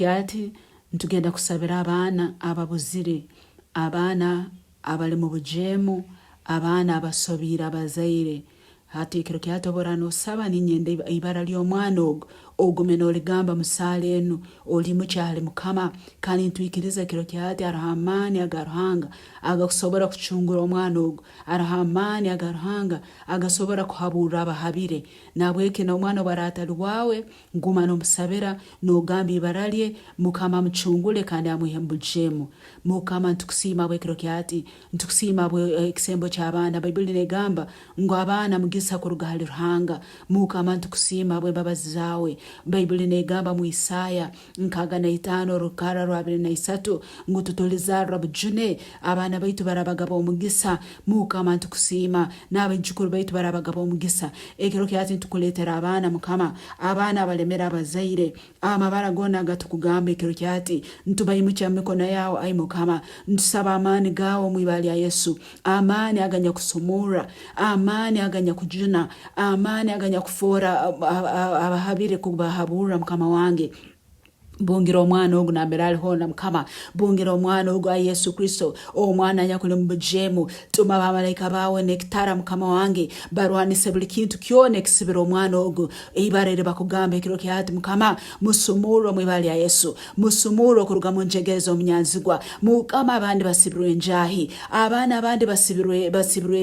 Hati nitugenda kusabira abaana ababuzire, abaana abali mu bujeemu, abaana abasobiire abazaire. Hati ekiro kya hati obu oraaba nosaba, ninyenda ibara ly'omwana ogu ogume noligamba mu saara enu, oliimukye hali Mukama. Kandi nitwikiriza ekiro kya hati haroho amaani aga Ruhanga agakusobora kucungura omwana ogu, haroho amaani aga Ruhanga agasobora kuhaburra abahabire. Nahabweki n'omwana obu araaba atali waawe, Guma nomusabira, nogamba ibara lye, Mukama amucungule kandi amwihe mu bujeemu. Mukama nitukusiima habw'ekiro kya hati. Nitukusiima habw'ekisembo ky'abaana. Baibuli negamba ngu abaana mugisa kuruga hali Ruhanga. Mukama nitukusiima habw'embabazi zaawe. Baibuli negamba mu Isaya 65 orukarra rwa 23 ngu tutulizarra bujune, abaana baitu barabaga b'omugisa. Mukama nitukusiima, n'abaijukuru baitu barabaga b'omugisa. Ekiro kya hati nitukuleetera abaana, Mukama, abaana abalemere abazaire, amabara goona agatukugamba ekiro kya hati, nitubaimukya mu mikono yaawe, ai Mukama. Ntusaba amaani gaawe omu ibara lya Yesu, amaani aganyakusumurra, amaani aganyakujuna, amaani aganyakufoora abahabire kubahaburra, Mukama wange. Bungira omwana ogu nambere ali hoona, Mukama. Bungira omwana ogu, ai Yesu Kristo, omwana anyakuli omu bujeemu. Tuma bamalaika baawe n'ekitara, Mukama wange, barwanise buli kintu kyona ekisibire omwana ogu. Ibara eri bakugamba ekiro kya hati, Mukama, musumurre omu ibara lya Yesu. Musumurre okuruga mu njegere z'omunyanzigwa. Mukama, abandi basibirwe enjaahi. Abaana abandi basibirwe, basibirwe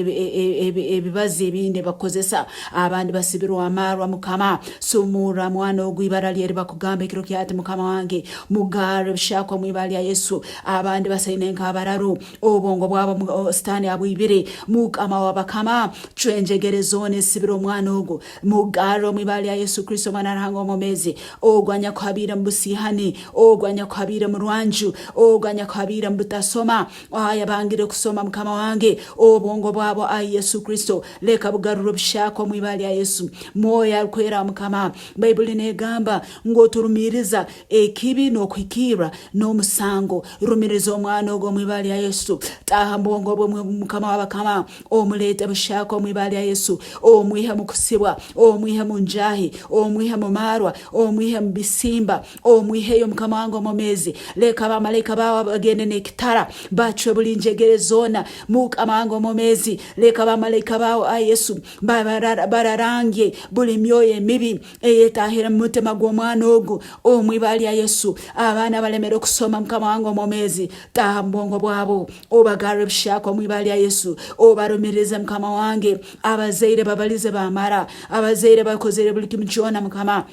ebibazi ebindi ebibakukozesa. Abandi basibirwe amaarwa, Mukama. Sumurra mwana ogu ibara lye eribakugamba ekiro kya hati mukama wange, mugarre bushaka omu ibara lya Yesu. Abandi basaine nk'abararu, obwongo bwabo sitaani abwibire. Mukama w'abakama, cwa enjegere zoona ezisibire omwana ogu, mugarre omu ibara lya Yesu Kristo Omwana wa Ruhanga omwomeezi, ogu anyakuhabiire mu busiihani, ogu anyakuhabiire mu rwanju, ogu anyakuhabiire mu butasoma, ayabangire kusoma mukama wange, obwongo bwabo ai Yesu Kristo, Leka bugarurwe buhyaka omu ibara lya Yesu. Mwoyo arukwera wa Mukama. Baibuli negamba ngu oturumiiriza ekibi n'okuhikirra n'omusango. Rumiriza omwana ogu omu ibara lya Yesu. Taaha mu bwongo bwe Mukama w'abakama. Omuleete buhyaka omu ibara lya Yesu. Omwihe mu kusibwa, omwihe mu njaahi, omwihe mu maarwa, omwihe mu bisimba, Omwiheyo Mukama wange omwomeezi, leka bamalaika baawe bagende n'ekitara, bacwe buli njegere zoona. Mukama wange omwomeezi, leka bamalaika baawe, ai Yesu, bararangye buli myoyo emibi eyetahire mu mutima gw'omwana ogu, omu ibara lya Yesu. Abaana balemere okusoma, Mukama wange omwomeezi, taaha mu bwongo bwabo, obagarre buhyaka omu ibara lya Yesu, obarumirize Mukama wange. Abazaire babalize bamara, abazaire bakozere buli kimu kyona, Mukama.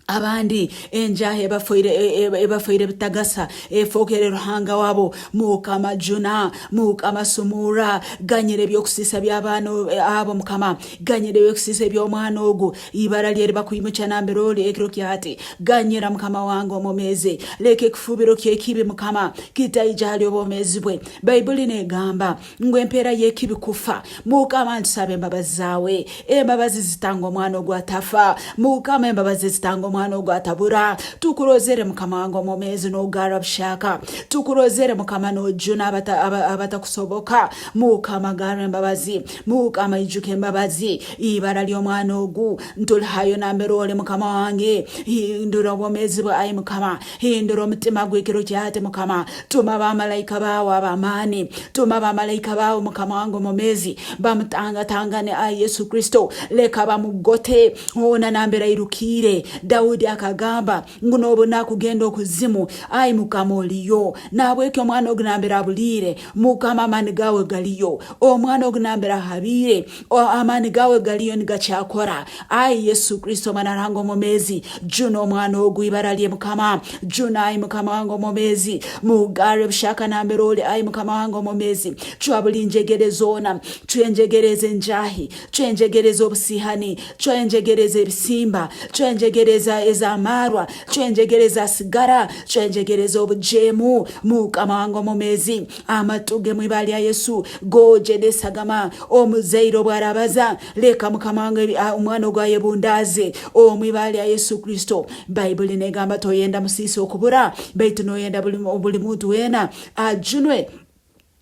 Abandi enjaaha ebafoire ebafoire bitagasa, efookere Ruhanga wabo. Mukama juna, Mukama sumurra, ganyira eby'okusiisa by'abaana abo Mukama, ganyira eby'okusiisa eby'omwana ogu, ibara lye eribakwimukya nambere oli ekiro kya hati. Ganyira Mukama wange omwomeezi, leka ekifubiro ky'ekibi Mukama kitaija hali obwomeezi bwe. Baibuli negamba ngu empeera y'ekibi kufa. Mukama ntusaba embabazi zaawe, embabazi zitanga omwana ogu atafa. Mukama embabazi zitanga omwana ogu atabura. Tukurozere Mukama wange omwomeezi nogarra buhyaka. Tukurozere Mukama nojuna abatakusoboka. Mukama garra embabazi. Mukama ijuka embabazi. Ibara ly'omwana ogu ntulihayo nambere oli Mukama wange. Hindura obwomeezi bwe ai Mukama. Hindura omutima gwe ekiro kya hati, Mukama. Tuma bamalaika baawe ab'amaani. Tuma bamalaika baawe, Mukama wange omwomeezi, bamutangatangane, ai Yesu Kristo. Leka bamugote hoona nambere airukiire. Daudi akagamba ngu n'obu nakugenda okuzimu, ai Mukama oliyo. Nahabweki omwana ogu nambere abuliire, Mukama amaani gaawe galiyo. Omwana ogu nambere ahabiire, Amaani gaawe galiyo nigakyakora. Ai Yesu Kristo Omwana Ruhanga omwomeezi, juna omwana ogu ibara lye Mukama. Juna ai Mukama wange omwomeezi. Mugarre buhyaka nambere oli ai Mukama wange omwomeezi. Cwa buli njegere zoona. Cwa enjegere ez'enjaahi. Cwa enjegere ez'obusiihani. Cwa enjegere ez'ebisimba. Cwa enjegere ez'amaarwa. Cwa enjegere eza sigara. Cwa enjegere ez'obujeemu. Mukama wange omwomeezi. Amatu ge mu ibara lya Yesu googye n'esagama. Omuzaire obu arabaza, leka Mukama wange omwana ogu ayebundaaze omu ibara lya Yesu Kristo. Baibuli negamba toyenda musiisi okubura, baitu noyenda buli muntu weena ajunwe.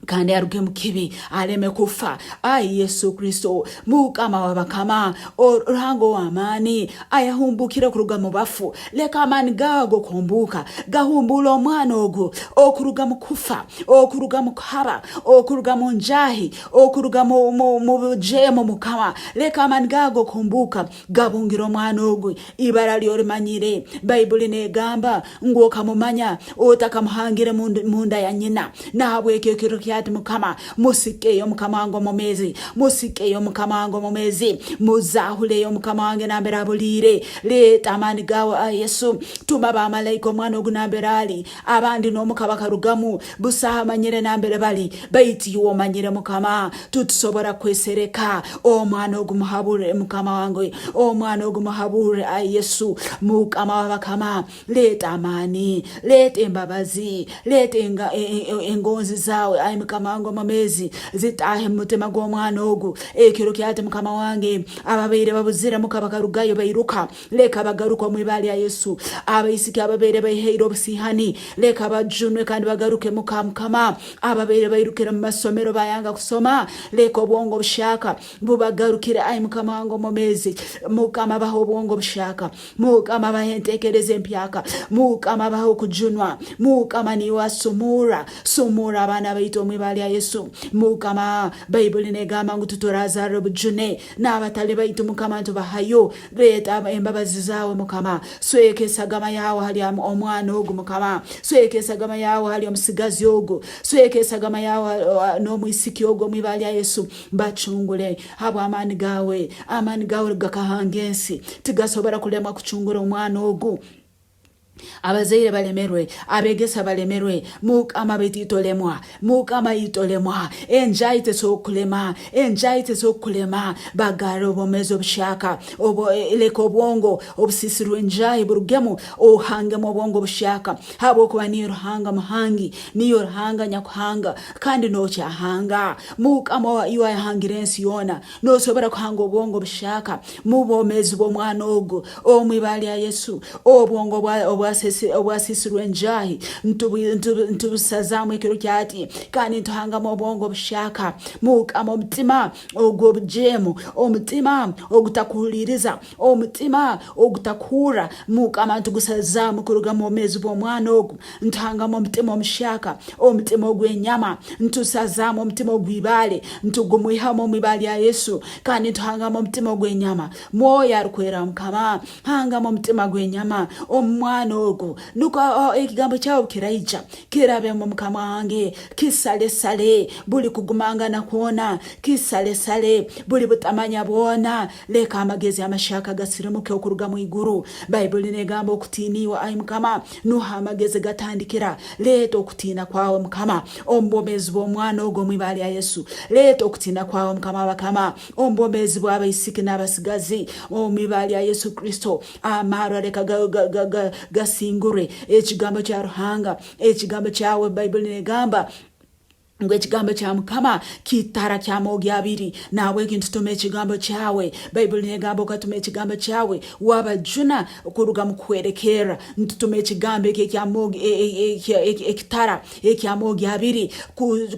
Kandi aruge mu kibi, aleme kufa. Ai Yesu Kristo, Mukama w'abakama, Ruhanga ow'amaani, ayahumbuukire kuruga mu bafu, leka amaani gaawe ag'okuhumbuuka gahumbuule omwana ogu okuruga mu kufa, okuruga mu kuhaba, okuruga mu njaahi, okuruga mu bujeemu, Mukama. Leka amaani gaawe ag'okuhumbuuka gabungire omwana ogu. Ibara lye olimanyire. Baibuli n'egamba ngu okamumanya otakamuhangire munda ya nyina. Nahabwekyo ekiro kyati Mukama, musikeyo Mukama wange omwomeezi, musikeyo Mukama wange omwomeezi, muzahuleyo Mukama wange nambere abuliire. Leeta amaani gaawe ai Yesu, tuma bamalaika omwana ogu nambere ali, abandi n'omuka bakarugamu, busaho amanyire nambere bali, baitu iwe omanyire Mukama, tutusobora kwesereka. Omwana ogu muhabure Mukama wange, omwana ogu muhabure ai Yesu, Mukama w'abakama. Leeta amaani, leeta embabazi, leeta engonzi zaawe, ai Mukama wange omwomeezi, zitaahe mu mutima gw'omwana ogu. Ekiro kyati Mukama wange, ababaire babuzire muka bakarugayo bairuka, leka bagaruke omu ibara lya Yesu. Abaisiki ababaire baihaire obusiihani, leka bajunwe kandi bagaruke muka, Mukama. Ababaire bairukire mu masomero bayanga kusoma, leka obwongo obuhyaka bubagarukire, ai Mukama wange omwomeezi. Mukama bahe obwongo obuhyaka. Mukama bahe entekereza empyaka. Mukama bahe okujunwa. Mukama niiwe asumurra. Sumurra abaana baitu omu ibara lya Yesu. Mukama, Baibuli negamba ngu tuturazarra obujune n'abatali baitu Mukama ntubahayo. Leeta embabazi zaawe Mukama. Sweka esagama yaawe hali omwana ogu Mukama. Sweka esagama yaawe hali omusigazi ogu. Sweka esagama yaawe n'omwisiki ogu omu ibara lya Yesu. Bacungule habw'amaani gaawe. Amaani gaawe gakahanga ensi, tigasobora kulemwa kucungura omwana ogu. Abazaire balemerwe, abegesa balemerwe, Mukama baitu itolemwa, Mukama itolemwa, enjayi tesobora kukulema, enjayi tesobora kukulema. Bagarre obwomezi obuhyaka, leka obwongo obusisirwe enjayi burugemu, ohangemu obwongo obuhyaka, habwokuba niiwe Ruhanga muhangi, niiwe Ruhanga nyakuhanga, kandi nokyahanga. Mukama iwe ayahangire ensi yoona, Nosobora kuhanga obwongo buhyaka mu bwomezi bw'omwana ogu omu ibara lya Yesu. Obwongo obwasisirwe enjaahi ntubusazaamu ekiro kyati kandi ntuhangamu obwongo buhyaka. Mukama omutima ogw'obujeemu, omutima ogutakuhuliiriza, omutima ogutakuhurra, Mukama ntugusazaamu kuruga mu bwomezi bw'omwana ogu. Ntuhangamu omutima omuhyaka, omutima ogw'enyama, ntusazaamu omutima ogw'ibaale, ntugumwihamu omu ibara lya Yesu, kandi ntuhangamu omutima ogw'enyama. Mwoyo arukwera Mukama, hangamu omutima gw'enyama omu mwana ogu, nukwo ekigambo kyawe kiraija kirabemu Mukama wange, kisalesale buli kugumangana kwona, kisalesale buli butamanya bwona. Leka amagezi amahyaka gasirimuke okuruga mu iguru. Baibuli negamba okutiina iwe ai Mukama Nuho amagezi gatandikira. Leeta okutiina kwawe Mukama omu bwomeezi bw'omwana ogu omu ibara lya Yesu. Leeta okutiina kwawe Mukama w'abakama omu bwomeezi bw'abaisiki n'abasigazi omu ibara lya Yesu Kristo. Amarwa leka gasingurwe ekigambo kya Ruhanga, ekigambo kyawe. Baibuli negamba ngu ekigambo kya Mukama kitara ky'amoogi abiri. Nahabweki nitutuma ekigambo kyawe. Baibuli negamba okatuma ekigambo kyawe wabajuna kuruga mu kuhwerekerra. Nitutuma ekigambo eki eky'amoogi ekitara eky'amoogi abiri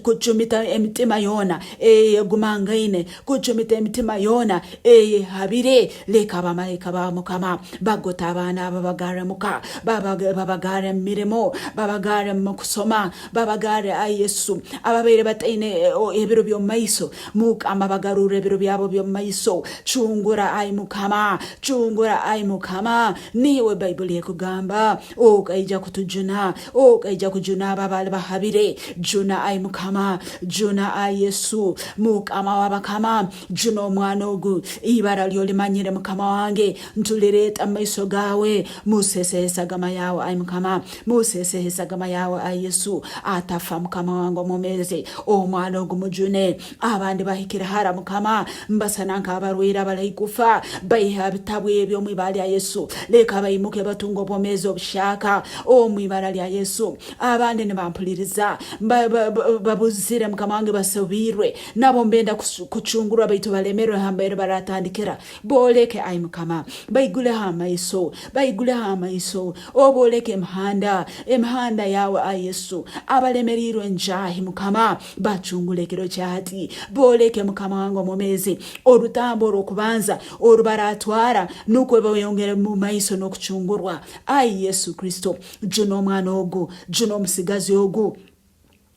kucumita emitima yoona eyegumangaine, kucumita emitima yoona eyehabire. Leka abamalaika ba Mukama bagote abaana aba bagarre muka, babagarre mu mirimo, babagarre mu kusoma, Babagarre, ai Yesu, ababaire bataine ebiro by'omu maiso. Mukama, bagarurre ebiro byabo by'omu maiso. Cungura, ai Mukama, cungura, ai Mukama. Niiwe Baibuli ekugamba, okaija kutujuna, okaija kujuna abo abaali bahabire. Juna, ai Mukama, juna, ai Yesu, Mukama w'abakama. Juna omwana ogu, ibara lye olimanyire, Mukama wange. Ntulireeta mu maiso gaawe, museeseho esagama yaawe, ai Mukama. Museeseho esagama yaawe, ai Yesu. Atafa, Mukama wange omwomeezi. Omwana ogu mujune. Abandi bahikire hara, Mukama. Mbasana nk'abarwaire abali haihi kufa. Baihe ha bitabu ebi omu ibara lya Yesu. Leka baimuke batunge obwomeezi obuhyaka omu ibara lya Yesu. Abandi nibampuliriza, babuzire, Mukama wange, basobiirwe. Nabo mbenda kucungurwa baitu balemerwe ha mbere baratandikira. Booleke, ai Mukama, baiguleho amaiso, baiguleho amaiso, obooleke emihanda, emihanda yaawe, ai Yesu. Abalemeriirwe enjaahi, Mukama. Mukama, bacungure ekiro kya hati. Booleke Mukama wange omwomeezi orutambu orw'okubanza oru baratwara nukwo beyongere mu maiso n'okucungurwa. Ai Yesu Kristo, juna omwana ogu, juna omusigazi ogu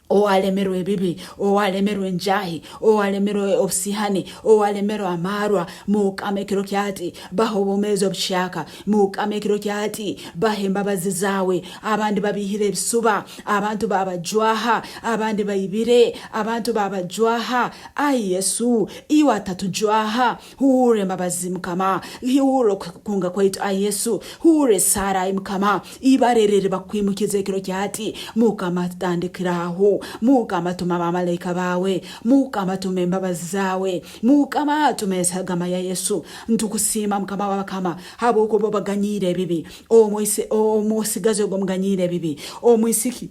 owalemerwe ebibi, owalemerwe enjaahi, owalemerwe obusihani, owalemerwe amaarwa. Mukama ekiro kya hati baha obwomeezi obuhyaka. Mukama ekiro kya hati baha embabazi zaawe. Abandi babiihire ebisuba, abantu baabajwaha, abandi baibire, abantu baabajwaha. Ai Yesu, iwe atatujwaha, Huurra embabazi Mukama, huurra okukunga kwaitu ai Yesu, huurra esaara ai Mukama, ibara eri eribakukwimukiza ekiro kya hati. Mukama tutandikire aho, Mukama tuma bamalaika baawe, Mukama tuma embabazi zaawe, Mukama tuma esagama ya Yesu. Ntukusiima Mukama w'abakama habwokuba obaganyiire ebibi, omusigazi ogu omuganyiire ebibi, omwisiki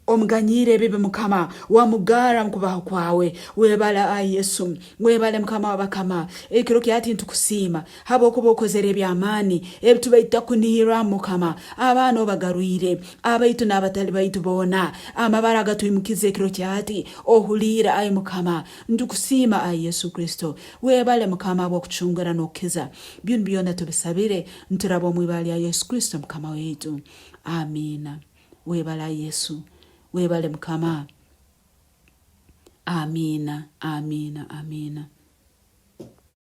Omuganyiire ebibi Mukama, wamugarra mukubaho kwawe. Webale ai Yesu, webale Mukama wabakama. Ekiro kya hati nitukusiima habwokuba okozere eby'amaani ebitubaire tutakunihirramu Mukama. Abaana obagarwire, abaitu n'abatali baitu boona. Amabara agatwimukize ekiro kya hati, ohuliire ai Mukama. Nitukusiima ai Yesu Kristo. Webale Mukama habw'okucungura n'okukiza. Binu byona tubisabire nituraba omu ibara lya Yesu Kristo Mukama waitu. Amiina. Webale ai Yesu, webale Mukama. Amiina, amiina, amiina.